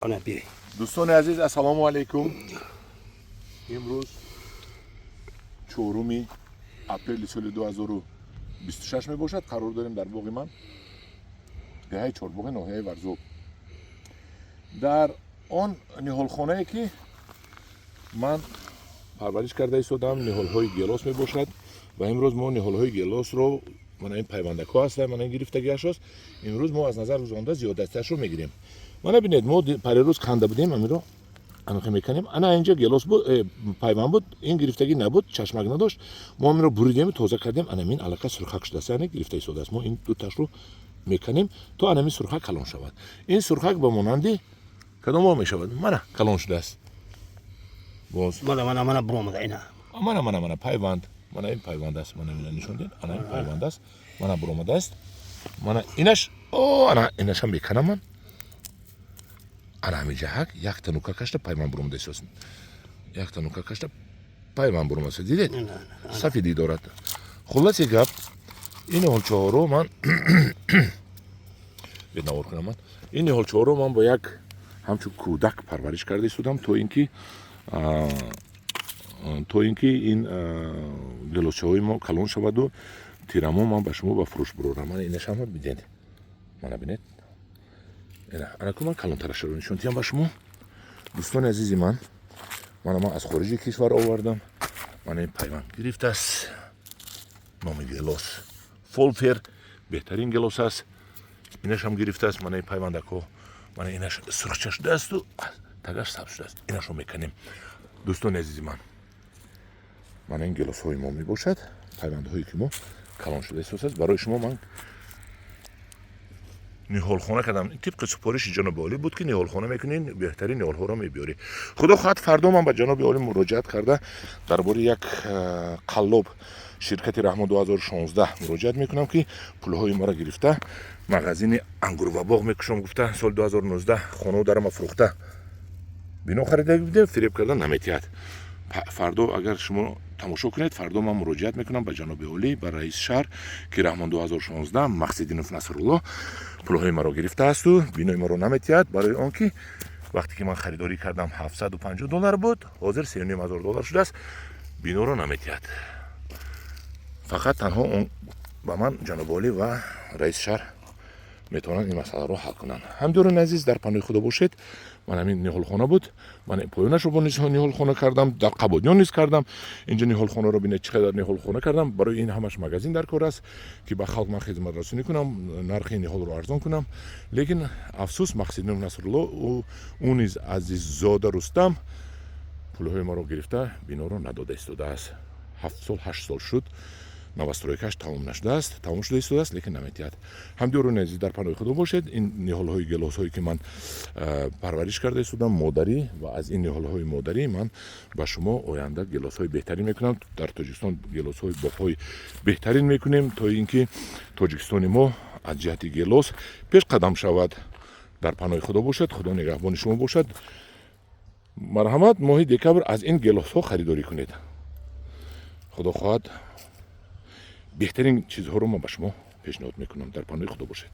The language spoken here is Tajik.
Ана биёй. Дӯстони азиз, ассалому алайкум. Имрӯз 4 апрели соли 2026 мебошад. Қарор дорем дар боғи ман, деҳаи Чорбоғи ноҳияи Варзоб, дар он ниҳолхонае, ки ман парвариш карда истодам. Ниҳолҳои гелос мебошад ва имрӯз мо ниҳолҳои гелосро, мана ин пайвандакҳо ҳастанд, мана ин гирифтагиаш аст. Имрӯз мо аз назар гузаронда зиёдатиашро мегирем. Мана бинед, мо парерӯз канда будем, амиро анохе меканем. Ана инҷа гелос буд, пайванд буд, ин гирифтагӣ набуд, чашмак надошт. Мо амиро буридем, тоза кардем. Анамин аллакай сурхак шудааст, яъне гирифта истодааст. Мо ин дуташро меканем, то анамин сурхак калон шавад. Ин сурхак ба монанди кадомҳо мешавад? Мана, калон шудааст боз. Мана, мана, мана буромада ина. Мана, мана, мана пайванд, мана ин пайванд аст. Мана ина нишон дед, ана ин пайванд аст, мана буромадааст. Мана инаш, о, ана инашам меканам ман. Ана ҳамин ҷаҳак якта нука кашта пайванд буромада истодааст, якта нука кашта пайванд буромадааст. Дидед, сафедӣ дорад. Хулоси гап, ин ниҳолчаҳоро ман навор кунам. Ман ин ниҳолчаҳоро ман бо як ҳамчун кӯдак парвариш карда истодам, то ин ки ин гелосчаҳои мо калон шаваду тирамо ман ба шумо ба фурӯш бурорам. Мана инашама бидед, мана бинед, анаку ман калонтарашаро нишон диҳам ба шумо, дӯстони азизи ман. Мана, ман аз хориҷи кишвар овардам. Мана ин пайванд гирифтааст. Номи гелос Фолфер, беҳтарин гелос аст. Инашам гирифтааст. Мана ин пайвандакҳо, мана инаш сурхча шудаасту тагаш сабз шудааст. Инашро меканем, дӯстони азизи ман. Мана ин гелосҳои мо мебошад, пайвандҳое, ки мо калон шуда истодааст. Барои шумо ман ниҳолхона кардам. Тибқи супориши ҷаноби олӣ буд, ки ниҳолхона мекунӣ, беҳтарин ниҳолҳоро мебиёрӣ. Худо хоҳад, фардо ман ба ҷаноби олӣ муроҷиат карда, дар бораи як қаллоб, ширкати Раҳмон 2016 муроҷиат мекунам, ки пулҳои маро гирифта, мағазини ангур ва боғ мекушом гуфта, соли 2019 хонаву дарама фурӯхта, бино харида будем, фиреб карда наметиҳад. Фардо агар шумо тамошо кунед, фардо ман муроҷиат мекунам ба ҷаноби олӣ, ба раиси шаҳр, ки Раҳмон 2016 Мақсидинов Насрулло пулҳои маро гирифтаасту бинои маро наметиҳад, барои он ки вақте ки ман харидорӣ кардам, 750 доллар буд, ҳозир 3,5 ҳазор доллар шудааст. Биноро наметиҳад. Фақат танҳо он ба ман ҷаноби олӣ ва раиси шаҳр метавонанд ин масъаларо ҳал кунанд. Ҳамдиёрони азиз, дар паноҳи Худо бошед. Ман ҳамин ниҳолхона буд. Ман поёнашро бо ниҳолхона кардам, дар Қабодиён низ кардам. Инҷо ниҳолхонаро бинед, чӣ қадар ниҳолхона кардам. Барои ин ҳамаш магазин дар кор аст, ки ба халқ ман хизматрасонӣ кунам, нархи ниҳолро арзон кунам. Лекин афсӯс, Мақсидинов Насрулло, ӯ низ Азиззода Рустам, пулҳои маро гирифта, биноро надода истодааст. 7 сол, 8 сол шуд, новостройкаш тамом нашудааст, тамом шуда истодааст, лекин наметиҳад. Ҳамдиёрони азиз, дар паноҳи Худо бошед. Ин ниҳолҳои гелосҳое, ки ман парвариш карда истодам, модарӣ, ва аз ин ниҳолҳои модарӣ ман ба шумо оянда гелосҳои беҳтарин мекунам. Дар Тоҷикистон гелосҳои боғҳои беҳтарин мекунем, то ин ки Тоҷикистони мо аз ҷиҳати гелос пешқадам шавад. Дар паноҳи Худо бошед, Худо нигаҳбони шумо бошад. Марҳамат, моҳи декабр аз ин гелосҳо харидорӣ кунед. Худо хоҳад, беҳтарин чизҳоро ман ба шумо пешниҳод мекунам. Дар паноҳи Худо бошед.